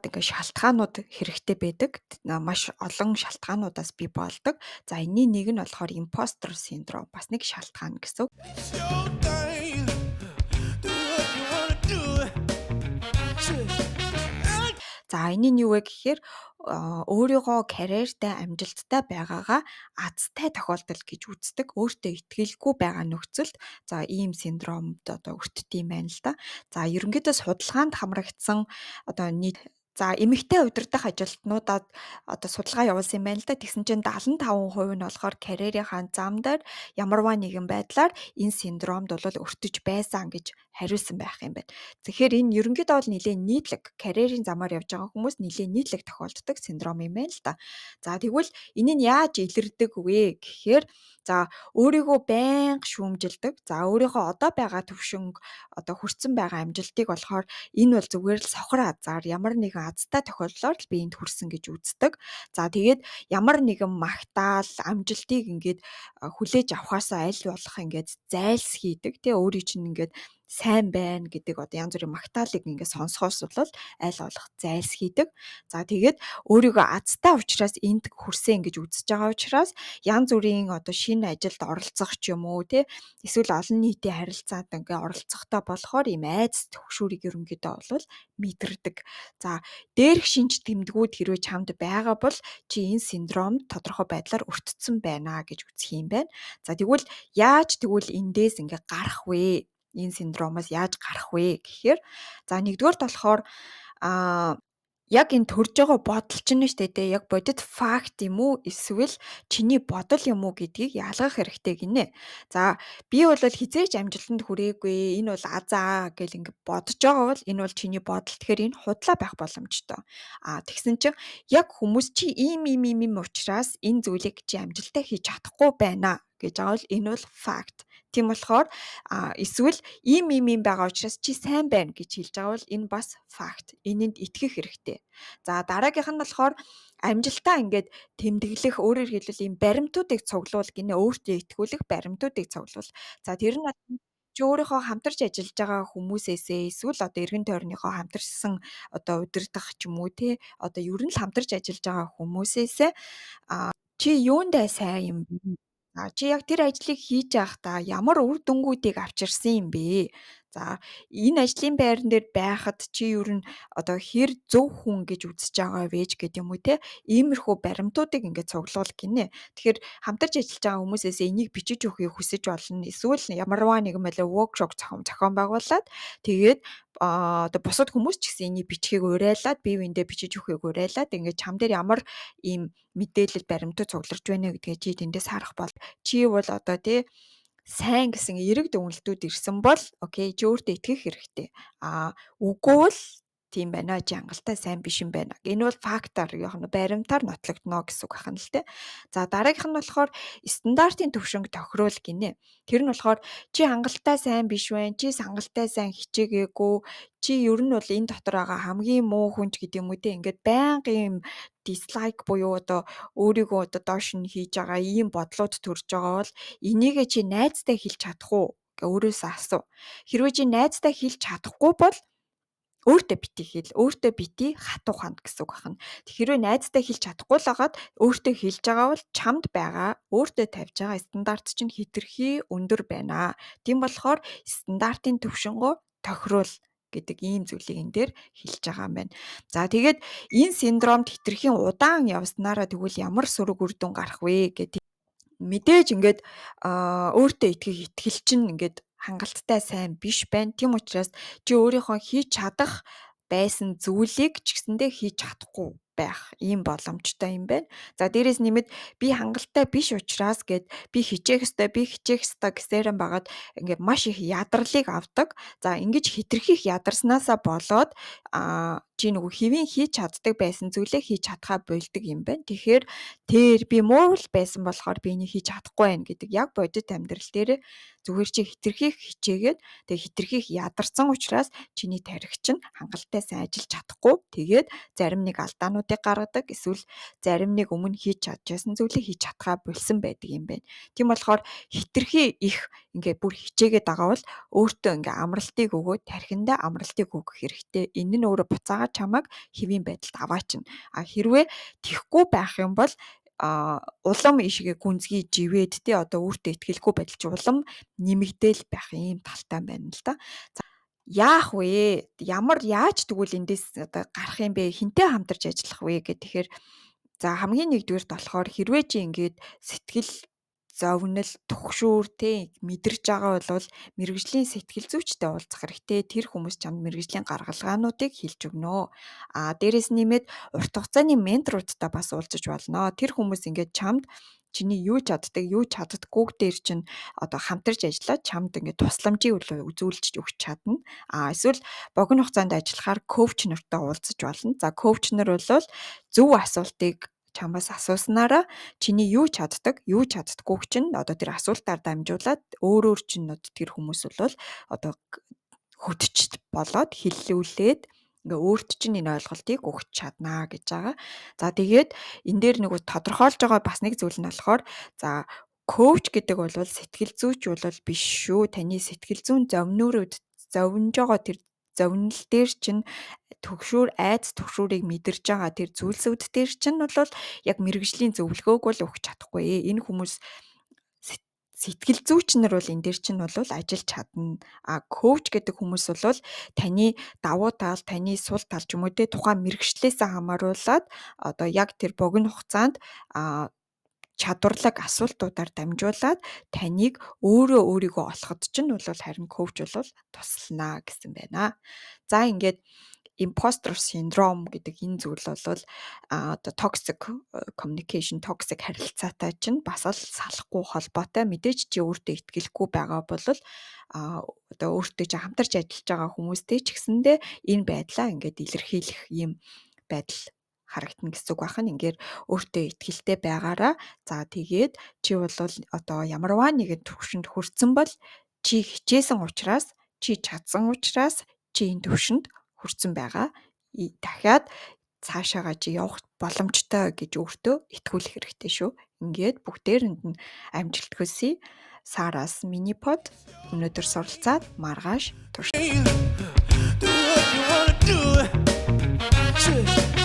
ингээ шалтгаанууд хэрэгтэй байдаг. Маш олон шалтгаануудаас бий болдог. За, энэний нэг нь болохоор imposter syndrome, бас нэг шалтгаан гэсэн. It's your thing. Do what you wanna do. Shit. За, энэ нь юу вэ гэхээр өөрийгөө карьертай амжилттай байгаагаа азтай тохиолдол гэж үздэг. Өөртөө итгэлгүй байгаа нөхцөлд за ийм синдромд одоо өртдөг юм байна л да. За, ерөнхийдөө судалгаанд хамрагдсан одоо нийт, за, эмэгтэй удирдах ажилтнуудад одоо судалгаа явуулсан юм байна л да. Тэгсэн чинь 75% нь болохоор карьерийнхаа зам дээр ямарваа нэгэн байдлаар энэ синдромд бол өртөж байсан гэж хариулсан байх юм байна. Тэгэхээр энэ ерөнхийдөө бол нэлээд нийтлэг, карьерийн замаар явж байгаа хүмүүс нэлээд нийтлэг тохиолддог синдром юм байна л да. За, тэгвэл энэ нь яаж илэрдэг вэ гэхээр, за, өөрийгөө байнга шүүмжилдэг. За, өөрийнхөө одоо байгаа төвшинг, одоо хүрсэн байгаа амжилтыг болохоор энэ бол зүгээр л сохор азаар, ямар нэгэн азтай тохиолдлоор л би энд хүрсэн гэж үздэг. За, тэгээд ямар нэгэн магтаал, амжилтыг ингээд хүлээж авахаасаа аль болох ингээд зайлсхийдэг. Тэ, өөрийн чинь ингээд сайн байна гэдэг одоо янз бүрийн магтаалыг ингээд сонсохоос бол аль болох зайлсхийдэг. За, тэгээд өөрийгөө азтай учраас энд хүрсэн гэж үзэж байгаа учраас янз бүрийн одоо шинэ ажилд оролцох ч юм уу, тэ, эсвэл олон нийтийн харилцаанд ингээ оролцохдоо болохоор ийм айдас түгшүүрийг ерөнхийдөө бол мэдэрдэг. За, дээрх шинж тэмдгүүд хэрвээ чамд байгаа бол чи энэ синдромд тодорхой байдлаар өртсөн байна гэж үзэх юм байна. За, тэгвэл яаж тэгвэл эндээс ингээ гарах вэ? Энэ синдромоос яаж гарах вэ гэхээр, за, нэгдүгээрт болохоор яг энэ төрж байгаа бодол чинь нь штэ, тэ, яг бодит факт юм уу эсвэл чиний бодол юм уу гэдгийг ялгах хэрэгтэй гинэ. За, би бол хэзээ ч амжилтанд хүрээгүй, энэ бол азаа гэл ингэ бодож байгаа бол энэ бол чиний бодол, тэгэхээр энэ худлаа байх боломжтой. А тэгсэн чинь яг хүмүүс чи ийм ийм ийм юм учраас энэ зүйлийг чи амжилттай хийж чадахгүй байна гэж байгаа бол энэ бол факт. Тийм болохоор эсвэл ийм ийм ийм байгаа учраас чи сайн байна гэж хэлж байгаа бол энэ бас факт. Энэнд итгэх хэрэгтэй. За, дараагийнх нь болохоор амжилтаа ингээд тэмдэглэх, өөрөөр хэлбэл ийм баримтуудыг цуглуул гинэ, өөртөө итгүүлэх баримтуудыг цуглуул. За, тэр нь чи өөрийнхөө хамтарч ажиллаж байгаа хүмүүсээсээ эсвэл одоо эргэн тойрныхоо хамтарсан одоо удирдах ч юм уу, те, одоо ер нь л хамтарч ажиллаж байгаа хүмүүсээсээ чи юундаа сайн юм бэ? За, чи яг тэр ажлыг хийж байхдаа ямар үр дүнгуудыг авчирсан юм бэ? За, энэ ажлын байран дээр байхад чи ер нь одоо хэр зөв хүн гэж үзэж байгаа вэ ч гэдэг юм уу, те. Иймэрхүү баримтуудыг ингээд цуглуул гинэ. Тэгэхээр хамтарч ажиллаж байгаа хүмүүсээс энийг бичиж өгөхийг хүсэж болно. Эсвэл ямарваа нэгэн байдлаар workshop зохион байгуулад, тэгээд одоо бусад хүмүүс ч гэсэн энийг бичгийг уриалаад, бие биендээ бичиж өгөхийг уриалаад, ингээд чам дээр ямар ийм мэдээлэл, баримтууд цугларч байна гэдгээ чи тэндээс харах бол чи бол одоо, тий, сайн гэсэн эерэг дүгнэлтүүд ирсэн бол okay, чи өөртөө итгэх хэрэгтэй. А үгүй бол тийм байна, чи хангалттай сайн биш юм байна. Энэ бол фактаар, яг нь баримтаар нотлогдоно гэсэн үг байна л тэ. За, дараагийнх нь болохоор стандартын төвшинг тохируул гинэ. Тэр нь болохоор чи хангалттай сайн биш байна, чи хангалттай сайн хичээгээгүй, чи ер нь бол энэ дотор байгаа хамгийн муу хүн ч гэдэг юм уу, те, ингээд байнгын юм dislike буюу одоо өөрийгөө одоо доош нь хийж байгаа ийм бодлууд төрж байгаа бол энийгээ чи найздаа хэлж чадах уу гэ өөрөөсөө асуу. Хэрвээ чи найздаа хэлж чадахгүй бол өөртөө битгий хэл, өөртөө битгий хатуу ханд гэсэн үг байна. Хэрвээ найздаа хэлж чадахгүй л байгаад өөртөө хэлж байгаа бол чамд байгаа, өөртөө тавьж байгаа стандарт чинь хэтэрхий өндөр байна. Тийм болохоор стандартын төвшингөө тохируул гэдэг ийм зүйлийг энэ дээр хэлж байгаа юм байна. За, тэгээд энэ синдромд хэтэрхий удаан явснараа тэгвэл ямар сөрөг үр дүн гарах вэ гэдэг. Мэдээж ингээд өөртөө итгэх итгэл чинь ингээд хангалттай сайн биш байна. Тийм учраас чи өөрийнхөө хийж чадах байсан зүйлийг ч гэсэндээ хийж чадахгүй байх ийм боломжтой юм байна. За, дээрээс нэмээд би хангалттай биш учраас гэд би хичээх ёстой, би хичээх ёстой гэсээр байгаад ингээд маш их ядарлыг авдаг. За, ингэж хэтэрхий их ядарснаасаа болоод чи нөгөө хэвийн хийж чаддаг байсан зүйлээ хийж чадхаа больдог юм байна. Тэгэхээр тэр би муу л байсан болохоор би энийг хийж чадахгүй байна гэдэг яг бодит амьдрал дээр зүгээр чи хэтэрхий их хичээгээд, тэгээ хэтэрхий их ядарсан учраас чиний тархи чинь хангалттай сайн ажиллаж чадахгүй. Тэгээд зарим нэг алдаануудыг юмнуудыг гаргадаг. Эсвэл зарим нэг өмнө хийж чадчихсан зүйлийг хийж чадхаа болсон байдаг юм байна. Тийм болохоор хэтэрхий их ингээд бүр хичээгээд байгаа бол өөртөө ингээ амралтыг өгөөд тархиндаа амралтыг өгөх хэрэгтэй. Энэ нь өөрөө буцаагаад чамайг хэвийн байдалд аваачна. А хэрвээ тэхгүй байх юм бол улам ийшээ гүнзгий живээд те одоо өөртөө итгэлгүй байдал чи улам нэмэгдээл байх юм талтай байна л да. За яах вэ? Ямар яаж тэгвэл эндээс одоо гарах юм бэ? Хэнтэй хамтарч ажиллах вэ гэх тэгэхээр за хамгийн нэгдүгээрт болохоор хэрвээ чи ингээд сэтгэл зовнил, түгшүүр те мэдэрч байгаа бол мэргэжлийн сэтгэл зүйчтэй уулзах хэрэгтэй. Тэр хүмүүс чамд мэргэжлийн гаргалгаануудыг хэлж өгнө. А дээрэс нэмээд урт хугацааны менторуудтай бас уулзаж болно. Тэр хүмүүс ингээд чамд чиний юу чаддаг, юу чаддаггүйг дээр чинь одоо хамтарч ажиллаад чамд ингээд тусламжийг үзүүлж өгч чадна. А эсвэл богино хугацаанд ажиллахаар коуч нартай уулзаж болно. За коуч нар бол зөв асуултыг чамаас асууснараа чиний юу чаддаг, юу чаддаггүйг чинь одоо тэр асуултаар дамжуулаад өөрөөр чинь тэр хүмүүс бол одоо хөтч болоод хэллүүлээд ингээ өөрт чинь энэ ойлголтыг өгч чаднаа гэж байгаа. За тэгээд энэ дээр нөгөө тодорхойлж байгаа бас нэг зүйл нь болохоор за коуч гэдэг бол сэтгэл зүйч бол биш шүү. Таны сэтгэл зүйн зовнуурууд зовниж байгаа тэр зовнил дээр чинь төгшүүр айдас түгшүүрийг мэдэрж байгаа тэр зүйлсүүд дээр чинь бол яг мэргэжлийн зөвлөгөөг бол өгч чадахгүй. Энэ хүмүүс сэтгэл зүйч нар бол энэ дээр чинь бол ажиллаж чадна. А коуч гэдэг хүмүүс бол таны давуу тал, таны сул тал ч юм уу те тухайн мэргэжлээсээ хамааруулаад одоо яг тэр богино хугацаанд чадварлаг асуултуудаар дамжуулаад таныг өөрөө өөрийгөө олоход чинь бол харин коуч бол туслана гэсэн байна. За ингээд imposter syndrome гэдэг энэ зүйл бол одоо toxic communication, toxic харилцаатай чинь бас л салахгүй холбоотой. Мэдээж чи өөртөө итгэлгүй байгаа бол одоо өөртөө чи хамтарч ажиллаж байгаа хүмүүстэй ч гэсэндээ энэ байдлаа ингээд илэрхийлэх юм байдал харагдана гэсэн үг байна. Ингээд өөртөө итгэлтэй байгаараа. За тэгээд чи бол одоо ямарваа нэгэн төвшөнд хүрсэн бол чи хичээсэн учраас, чи чадсан учраас чи энэ төвшөнд хүрсэн байгаа. Дахиад цаашаага чи явах боломжтой гэж өөртөө итгүүлэх хэрэгтэй шүү. Ингээд бүгдээрэнд нь амжилт хүсье. Сараас мини под өнөөдөр суралцаад маргааш турш. Do what you wanna do.